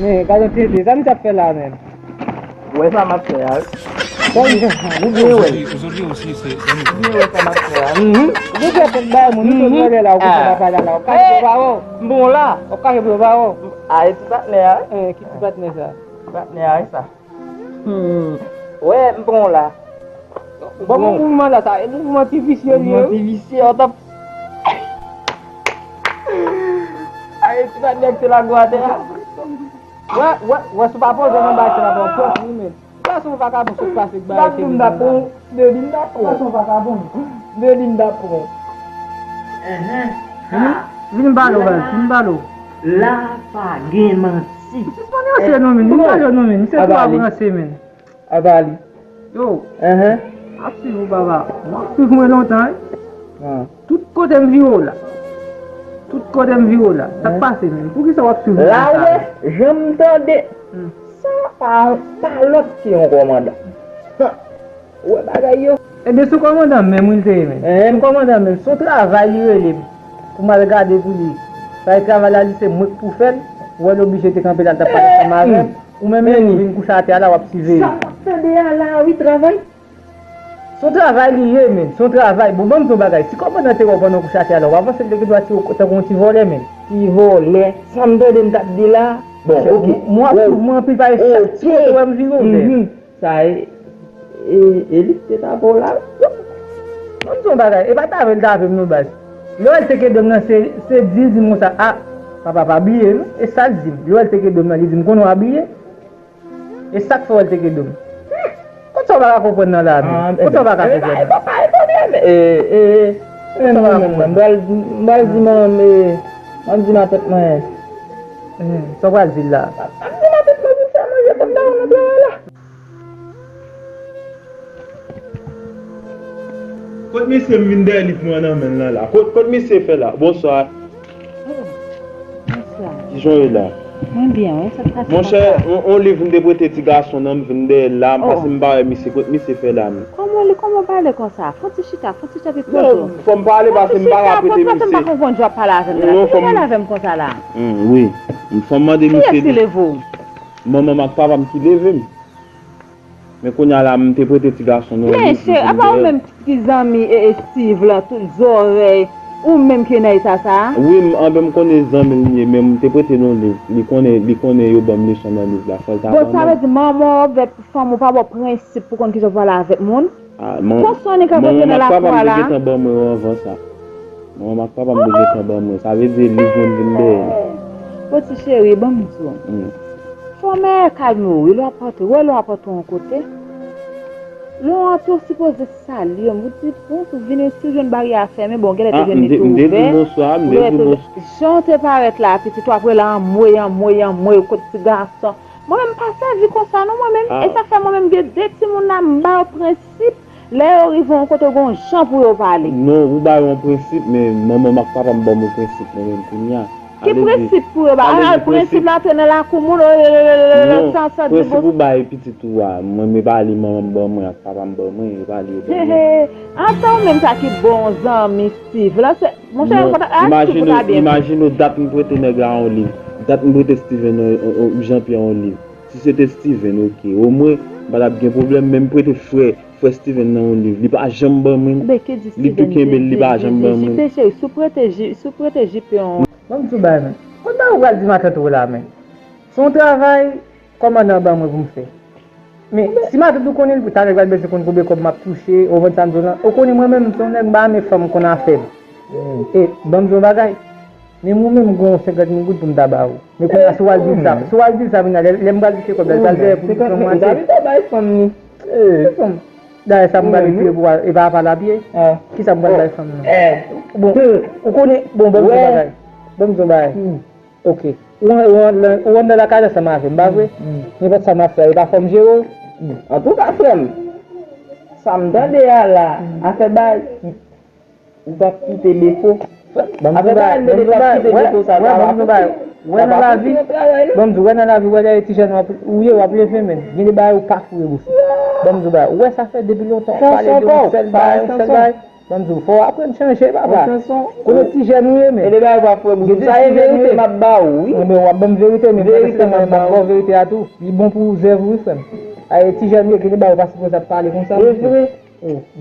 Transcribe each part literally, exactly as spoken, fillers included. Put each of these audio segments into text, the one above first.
Eh, gade tete, sa misye ap fè la menm? Ou wè sa m ap fè a, wi. Ou byen wè l. Ou byen wè sa m ap fè a. Mhm. Ou byen fè bay moun, ou sot vòlè la, ou konsa pa pale la, ou kache pou yo pa wè w. M bon la. Ou kache pou yo pa wè w. A, e ti patnè a, wi. Eh, ki ti patnè sa? Ti patnè a, wi, sa. Hmm. Wè, m pran w la. Bon, bon, mouvman la, sa, e mouvman ti visye li ye, wi. Mouvman ti visye, w t ap. Ay, ti patnè k te lage w atè a. Wè, wè, wè, si w pa poze nan bagay sa, w ap pran pòs, wi, men. Gason vakabon sot pase k bagay serye konsa. Deli m t ap pran. Gason vakabon. Deli m t ap pran. Vin, vin balo, baz, vin balo. La pa gen manti. Sispann ranse non, men. Vin balo non, men. Misye twò ap ranse, men. Apa li? Yo. Ap swiv ou, papa. M ap swiv mwen lontan, wi. Tout kote m vire w la. Tout kote m vire w la. Sa k pase, men? Poukisa w ap swiv mwen konsa? La, ou wè, jan m tande. Sa pa, pa lòt ke yon kòmandan. Ou wè bagay yo? Ebyen, se yon kòmandan menm, wi, l te ye, men. Se yon kòmandan menm. Se yon travay li rele m pou m al gade pou li. Sa e travay la, li se mwen k pou fè l. Ou wè, l oblije te kanpe la, l t ap pale ansanm avè m. Ou menm, menm ou vin kouche atè a la, w ap siveye. Sa m ap tande a la, wi, travay. Se yon travay li ye, men. Se yon travay. Bon, ban m di w yon bagay. Si kòmandan te wè w pandan w kouche atè a la, w pa panse l te gen dwa tire w tankou yon ti vòlè, men? Ti vòlè. Sa m tande m t ap di la. Bon, ok. Mwen ap swiv mwen anpil, paske chak ti kote w wè m vire w vè. Sa e, e, e li ki te tape w la. Ban m di w yon bagay. E pa tape l tape m non, baz. Lè w wè l teke do m nan, se, se di l di m konsa, a, papa, pa bliye, non. E sa l di m. Lè w wè l teke do m nan, li di m, konnen w abiye. E sa k fè w wè l teke do m. Kot sa w pa ka konprann nan la, men? Kot sa w pa ka konprann nan? E pa, e pa, e pa pwoblèm. E, e, e, kot sa w pa ka konprann? M pral, m pral di manman m, e, m ap di matant mwen. Sa w pral di l la? M ap di matant mwen pou l fè manje pou m ta nan travay la. Kot mesye m vin dèyè li pran nan men l lan la? Kot, kot mesye fè la? Bonswa. Oh, bonswa. Kijan w ye la? Mwen byen, wi, sa k pase? Monchè, yon, yon liv m te prete ti gason nan, m vin dèyè l la, m pase m pa wè misye. Kot misye fè la, men? Kòman li, kòman w pale konsa? Fon ti chita, fon ti chita pi pwozo. Non, fò m pale pase m pa ka prete misye. Fon ti chita, pwozo, m pa konprann jan w ap pale avè m la. Non, fò m pale avè m konsa la. Wi. Fò m mande misye. Kiyès ki leve w? Manman m ak papa m ki leve m. Men kounye a la, m te prete ti gason nan yon liv. Men cheri, apa ou menm ki zanmi e, e Steve lan, tout zòrèy, ou menm ki nan eta sa a? Wi, m, anben m konnen zanmi l ye, men m te prete l yon liv. Li konnen, li konnen yo ban m leson nan liv la, fò l ta ban mwen. Bon, sa vle di manman w avèk fanm ou pa ba w prensip pou konn kijan w pale avèk moun? Konsènan ka pote nan lakou a la. Manman m ak papa m te gentan ban mwen yo anvan sa. Manman m ak papa m te gentan ban mwen. Sa vle di liv mwen vin dèyè. Bon, ti cheri, ban m di w. Fò w kalme w, wi, lè w ap antre, wè lè w ap antre yon kote. Lè w antre, w sipoze salye m. Ou di, bon, ou vini, si w jwenn baryè a fèmen, bon, genlè te jwenn li tou ouvè. Jan w te parèt la, pitit, w ap rele anmwey, anmwey, anmwey, kot ti gason. Mwen menm m pa sèvi konsa non, mwen menm. E sa k fè mwen menm gen de timoun la, m ba yo prensip, lè yo rive yon kote, gen yon jan pou yo pale. Non, ou ba yo yon prensip, men manman m ak papa m ban m yon prensip mwen menm kounye a. Ki prensip pou yo ba? A, prensip la antre nan lakou moun, sa, sa, di bon. Prensip ou bay pitit ou a, mwen, e pa li manman m ban mwen ak papa m ban mwen, e pa li yo ban mwen. Antan ou menm sa ki bon zanmi Steve la, se Monchè, imajine w, dat m prete nèg la yon liv. Dat m prete Steven yon, yon, yon, Jean Pierre yon liv. Si se te Steven, oke. Omwen, m pa t ap gen pwoblèm, men m prete frè, frè Steven nan yon liv. Li pa janm ban mwen. Li tou kenbe l, li pa janm ban mwen. Cheri, si w prete J-, si w prete J P yon. Ban m di w bagay, men. Kot bagay ou pral di matant ou la, men? Se yon travay kòmandan ban mwen pou m fè. Men, si matant ou konnen l, talè l pral bezwen konn konbyen kòb m ap touche, ou konprann sa m di w lan? Ou konnen mwen menm, m se yon nèg m pa renmen fanm konn afè m. E, ban m di w yon bagay. Menm ou menm, m gen yon senkant mil goud pou m ta ba ou. Men kounye a, si w al di l sa, si w al di l sa, kounye a, lè, lè m pral touche kòb la, li pral dèyè pou li pran mwache. Ou ta bay fanm ni. Fanm. Dayè, sa m pral retire pou w, e pa apa l ap ye? Kisa m pral bay fanm nan? Bon, ou konnen, bon, ban m di w yon bagay. Ban m di w yon bagay. Oke. Ou, ou, ou rann nan lakay ansanm avè m, pa vre? Nenpòt sa m ap fè, e pa fò m jere w? Antouka, frè m, sa m tande a la, afè bay, ou p ap kite defo. Afè bay, m te di w p ap kite defo sa, sa w ap kite. Wè nan lavi, ban m di w, wè nan lavi, wè lè ti jèn w ap, ou ye, w ap leve, men. Gen de bagay ou pa foure bouch ou. Ban m di w bagay, ou wè sa fè depi lontan, ou pale de yon sèl bagay, yon sèl bagay. Ban m di w, fò w aprann chanje, papa. Konnen ti jèn ou ye, men. E de bagay pa fè bouch. Sa e verite m ap ba ou, wi. Enben, w ap ban m verite, men pandan se tan mwen, m ap ba w verite a tou. Li bon pou zèv ou, wi, frè m. Aye, ti jèn ou ye, gen de bagay ou pa sipoze ap pale konsa, mesye. E vre.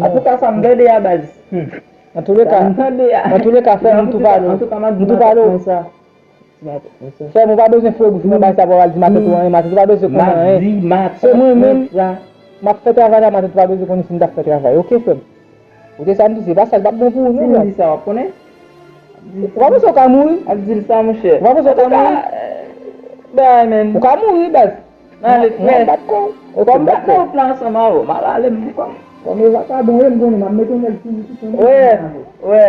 Antouka, sa m tande a, baz. Antouleka, antouleka, frè m, m tou pale w. M tou pale w. Frè m, ou pa bezwen foure bouch ou nan bagay sa pou w al di matant ou anyen, matant ou pa bezwen konnen anyen. Se mwen menm, m ap fè travay la, matant ou pa bezwen konnen si m t ap fè travay, oke, frè m? Ou te sa m di, se pa sa, li p ap bon pou ou, non, frè m. Si m di sa, w ap konnen? Ou pa panse w ka mouri? Ap di l sa, monchè. Ou pa panse w ka mouri? Bay, men. Ou ka mouri, baz. Nan ale frè. Kòm m bat kò w plan ansanm avè w, m al ale m kòm. Kòm e vakabon ye, m konnen m ap mete yon nèg sou li tou. Wè, wè.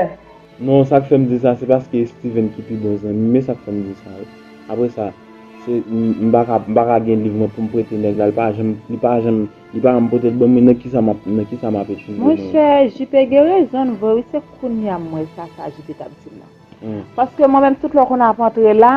Non, sa k fè m di sa, se paske Steven ki pi bon zanmi m, men sa k fè m di sa, wi. Apre sa, se, m, m pa ka, m pa ka gen liv mwen pou m prete nèg la, li pa janm, li pa janm, li pa janm pote l ban mwen, nan kisa m ap, nan kisa m ap etidye mwen? Monchè, J P gen rezon l vre, wi, se kounye a m wè sa, sa J P t ap di m nan. Paske mwen menm, tout lè w konn ap antre la,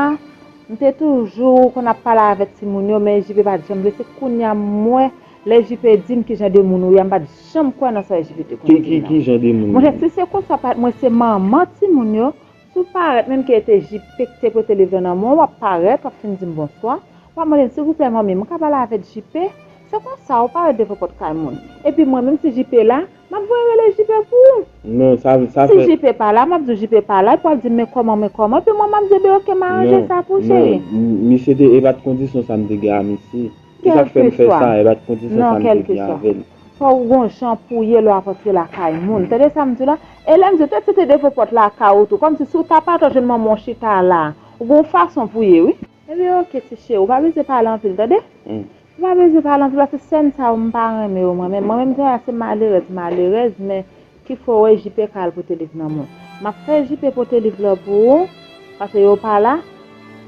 m te toujou konn ap pale avèk timoun yo, men J P pa t janm vle. Se kounye a m wè, lè J P di m ki jan de moun ou ye a, m pa t janm kwè nan sa J P te konn di m nan. Ki, ki, ki jan de moun ou ye? Monchè, si se konsa, pa, mwen se manman timoun yo, si w parèt menm ke te J P ki te pote liv lan nan men w, w ap parèt, w ap fin di m bonswa, w ap mande m, silvouplè, manmi, mwen ka pale avèk J P? Se konsa, ou parèt devan pòt kay moun. Epi mwen menm, si J P la, m ap voye rele J P pou ou. Non, sa, sa fè. Si J P pa la, m ap di w J P pa la, epi w ap di m, men kòman, men kòman, epi mwen, m ap di w, ben, oke, m aranje sa pou ou, cheri. Non, non, m, misye te, e pa t kondisyon sa m te gen a misye. E sa k fè m fè sa, e pa t kondisyon sa m te gen avè l. Fò w gon jan pou w ye lè w ap antre lakay moun. Tande sa m di w la? E lè m di w, tout se te devan pòt lakay ou tou. Kòmsi si w ta pa t jwenn manman w chita la, ou gon fason pou w ye, wi. Ebyen, oke, ti cheri, ou pa bezwen pale anpil, tande? Ou pa bezwen pale anpil, paske sèn sa yo, m pa renmen yo, mwen menm. Mwen menm, jan se malerèz, malerèz, men ki fè w wè J P ka al pote liv nan men w. M ap fè J P pote liv la pou ou, paske yo pa la.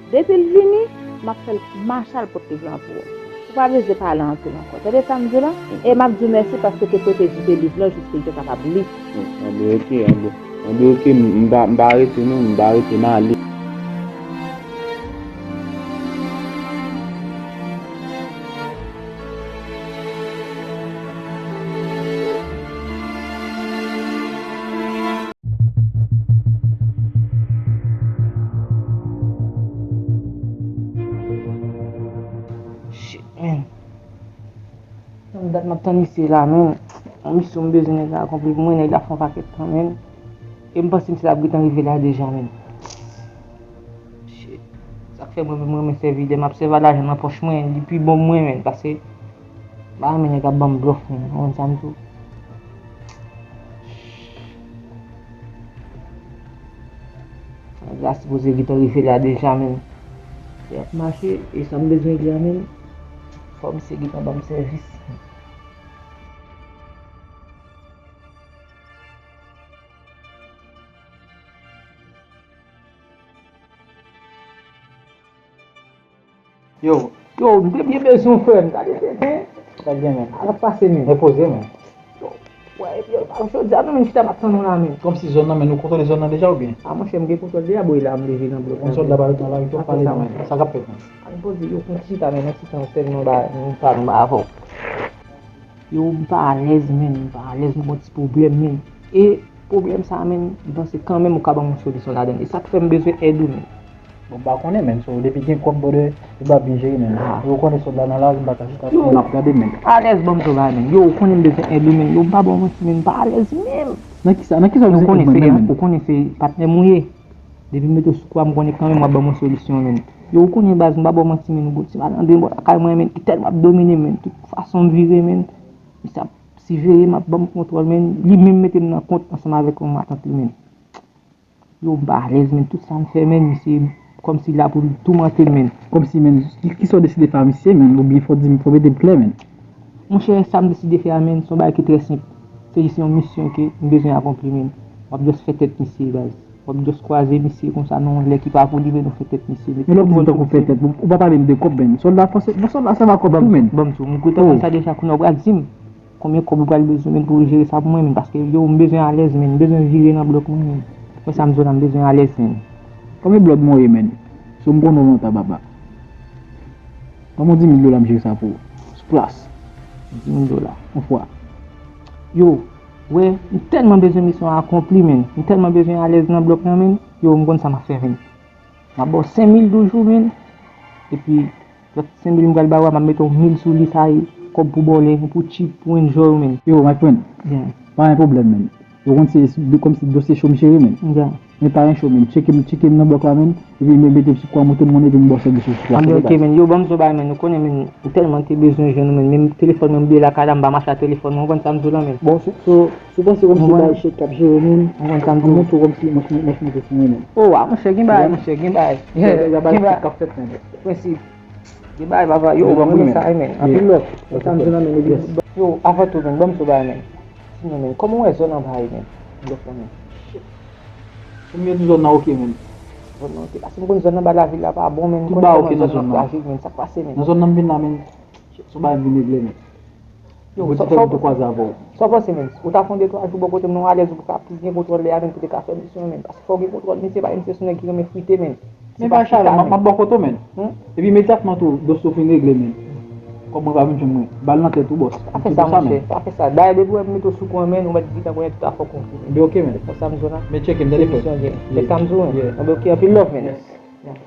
Depi l vini, m ap fè l mache al pote liv lan pou ou. Ou pa bezwen pale anpil ankò. Tande sa m di w la? E m ap di w mèsi paske w te prete J P liv lan jis pou l te kapab li. Anben, oke, anben. Anben, oke, m, m pa, m pa rete non, m pa rete, m ale. Shit, man. Tann dat m ap tann misye la, man. Yon misyon m bezwen nèg la akonpli pou mwen, nèg la fè yon pakèt tan, man. E m panse misye t ap gentan rive la deja, man. Shit. Sa k fè mwen menm, mwen renmen sèvi, lè m ap sèvi a lajan nan pòch mwen, li pi bon pou mwen, man, paske m pa renmen nèg ap ban m blòf, man. Ou konn sa m di w? Nèg la sipoze gentan rive la deja, man. Li ap mache, e sa m bezwen li a, man. Fò misye gentan ban m sèvis. Yo, yo, m te byen bezwen w, frè m. Gade tenten. Sa k gen, men? Ala pase, men. Repoze, men. Yo, wè, epi yo, jodi a, nou menm chita m ap tann ou la, men. Kòmsi zòn nan, men nou kontwole zòn nan deja, oubyen? A, monchè, m gen kontwòl deja, bò, e la, m leve nan blòk la, men. Yon sòlda pale nan lari, tou ap pale, non, men. Sa k ap fèt, men? Ann poze, yo, konn chita, men, nan ti tan, tèlman ba, nou pa, nou pa avè w. Yo, m pa alèz, men, m pa alèz, m gon ti pwoblèm, men. E pwoblèm sa, men, m panse kanmenm ou ka ban m yon solisyon ladan l. E sa k fè m bezwen èd ou, men. Bon, m pa konnen, men, so, depi gen kòb, brother, li pa byen jere, men. Yo konnen sòlda nan lari, m pa ka chita. Yo, m ap gade, men. Alèz, ban m travay, men. Yo, ou konnen m bezwen èd ou, men. Yo, m pa ba w manti, men, m pa alèz menm. Nan kisa, nan kisa w bezwen èd mwen menm, men? Ou konnen se patnè m ou ye. Depi m mete w sou kwa, m konnen kanmenm w ap ban m yon solisyon, men. Yo, ou konnen baz, m pa ba w manti, men, ou gon ti malandren bò lakay mwen, men, ki tèlman ap domine m, men, tout fason m vire, men, misye ap siveye m, ap ban m kontwòl, men, li menm mete m nan kont ansanm avèk yon matant li, men. Yo, m pa alèz, men, tout sa m fè, men, misye kòmsi la pou l toumante m, men. Kòmsi, men, ki, kisa w deside fè a misye, men, oubyen fò w di m, fò w mete m klè, men. Monchè, sa m deside fè a, men, se yon bagay ki trè senp. Se jis yon misyon ke m bezwen akonpli, men. W ap just fè tèt misye, baz. W ap just kwaze misye konsa nan yon lè ki pa pou li, men nou fè tèt misye. Men lè w ap di m tankou fè tèt, ou pa pale m de kòb, men. Sòlda fòse, bon, sòlda sèvi a kòb tou, men. Ban m di w, m gentan konn sa deja, kounye a w pral di m konbyen kòb ou pral bezwen, men, pou w jere sa pou mwen, men, paske, yo, m bezwen alèz, men, m bezwen vire nan blòk mwen, men. Mwen, sa m di w la, m bezwen alèz, men. Konbyen blòk mwen ye, men? Si w m konnen w lontan, papa. Ban mwen di mil dola, m jere sa pou ou. Sou plas. Di mil dola. Yon fwa. Yo, Wè, m tèlman bezwen misyon akonpli, menn. M tèlman bezwen alèz nan blòk lan, menn. Yo, m konn sa m ap fè, menn. M ap ba w senk mil toujou, menn. Epi, lòt senk mil m pral ba w a, m ap mete yon mil sou li, sa e kòb pou bòlè, pou chip, pou enjoy, menn. Yo, my friend, pa gen pwoblèm, menn. Yo konn se kòmsi dosye cho m jere, menn. Men pa gen cho, menn. Tcheke m, tcheke m nan blòk la, menn. Epi m mete m sou kwa, moute m monn, epi m ba w sèvis ou sou plas. Anben, ok, menn. Yo, ban m zo bagay, menn. Ou konnen, menn, ou tèlman te bezwen jwenn ou, menn. Menm telefòn mwen, m bliye lakay la, m pa mache ak telefòn mwen. Ou konprann sa m di w lan, menn. Bon, so, so, si w panse kòmsi bagay chèk k ap jere, menn, ou konprann sa m di w. An montre w kòmsi mwen, mwen, mwen, mwen, mwen, menn. O, wa, monchè, gen bagay, monchè, gen bagay. Gen bagay k ap fèt, menn. Prensip. Gen bagay, papa. Yo, ban m sa, menn. Anpil love. Ou konprann sa m di w lan, menn. Yo, avan tou, menn, ban m zo bagay, menn. Sinon, menn, kòman w wè zòn anba a ye, menn? Blòk lan, menn. Kòm yo di zòn nan ok, menn. Zòn nan ok. Paske m konn zòn nan anba lavil la pa bon, menn. Tout bagay ok nan zòn nan. Frajil, menn. Sa k pase, menn? Nan zòn nan m vin la, menn. Se yon bagay m vin regle, menn. Yo, sa, sa, sa w panse, menn? Ou ta fè yon de twa jou bò kote m, non, alèz ou ka plis gen kontwòl lè a, menn, pou te ka fè misyon, menn. Paske fò w gen kontwòl, mesye, pa, mesye se yon nèg ki renmen frite, menn. Men pa chalè, m ap, m ap ba w foto, menn. Epi imedyatman tou, dosye w fin regle, menn. Kòm mwen pa vin jwenn mwen, ba l nan tèt ou, bòs. Pa fè sa, monchè, pa fè sa. Dayè, depi w wè m mete w sou kwen, menn, ou mèt di tankou yon tout afè konfime. Ebyen, ok, menn. Konsa m di w lan. Men tcheke m, tande frè. Se misyon, yeah. Men sa m di w, yeah. Anben, ok, anpil love, menn. Yes. Yeah.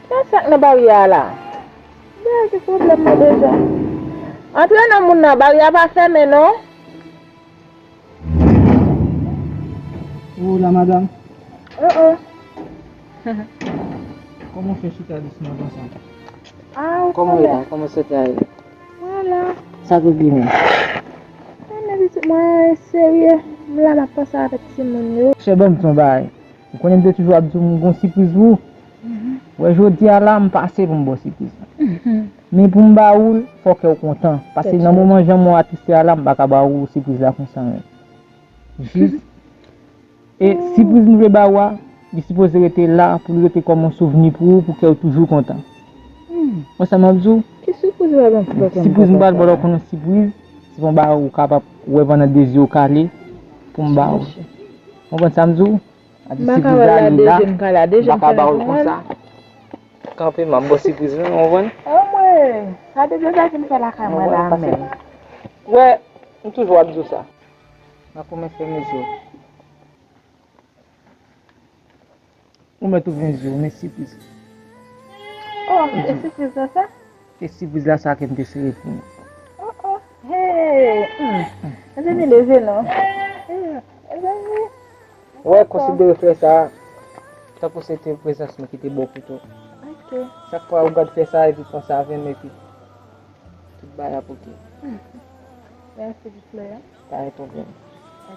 Kiyès sa k nan baryè a la? Dayè, ki pwoblèm mwen deja? Antre non, moun nan, baryè a pa fèmen non. Oh, la madam. Oh, oh. Kòman w fè chita dous nan konsa? Ah, ou Kòman w ye la? Kòman sante a ye? Mwen la. Sa k regle menm? Mwen pitit mwen serye. M la m ap pase avèk timoun yo. Chè, ban m di yon bagay. Ou konnen m te toujou ap di w m gon sipriz pou ou. Wè, jodi a la, m pase pou m ba w sipriz la. Men pou m ba ou l, fò kè w kontan. Paske nan moman jan mwen atriste a la, m pa ka ba ou sipriz la konsa menm. Jis. E sipriz m vle ba ou a, li sipoze rete la pou l rete kòm yon souvni pou ou, pou kè w toujou kontan. Wè sa m ap di w? Ki sipriz ou pral ban m? Sipriz m pral ba w la, ou konn yon sipriz, se pa yon bagay ou kapab wè pandan de zye w kale pou m ba ou. Ou konprann sa m di w? M pa ka wè l la, de zye m kale a, de zye m fèmen pou mwen. Kanpe, m ap ba w sipriz la, ou konprann? Anmwey, sa de zye sa vin fè lakay mwen la menm. Wè, m toujou ap di w sa. M ap kòmanse fèmen zye w. Ou mèt ouvri zye w, men sipriz. Oh, e sipriz la sa? E sipriz la sa ke m te sere pou ou. Oh, oh, hey, hmm. Mezanmi, leve non. Hey, mezanmi. Wè, konsidere flè sa a tankou se te prezans mwen ki te ba w pito. Ok. Chak fwa ou gad flè sa a, epi panse avè m, epi tout bagay ap ok. Mèsi pou flè a. Pa gen pwoblèm.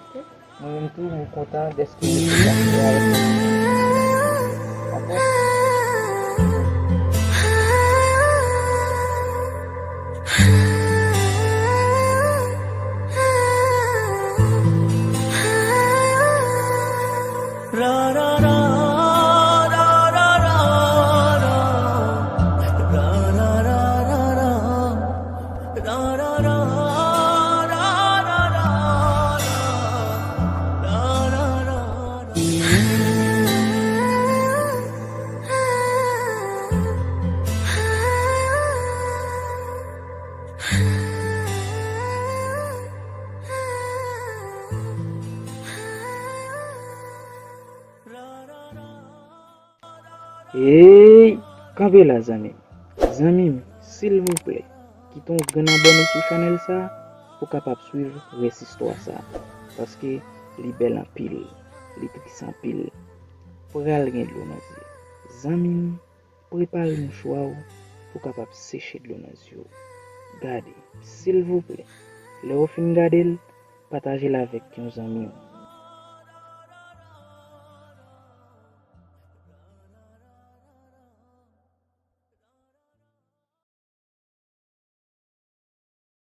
Ok. Mwen menm tou, m kontan dèske ou te pase avèk mwen. Dakò? Ey, kanpe la, zanmi m. Zanmi m, silvouplè, kite yon grenn abòne sou chanèl sa a pou w kapab swiv rès istwa sa a, paske li bèl anpil, li tris anpil. Pral gen dlo nan zye. Zanmi m, prepare mouchwa w pou w kapab seche dlo nan zye w. Gade, silvouplè, lè w fin gade l, pataje l avèk yon zanmi w.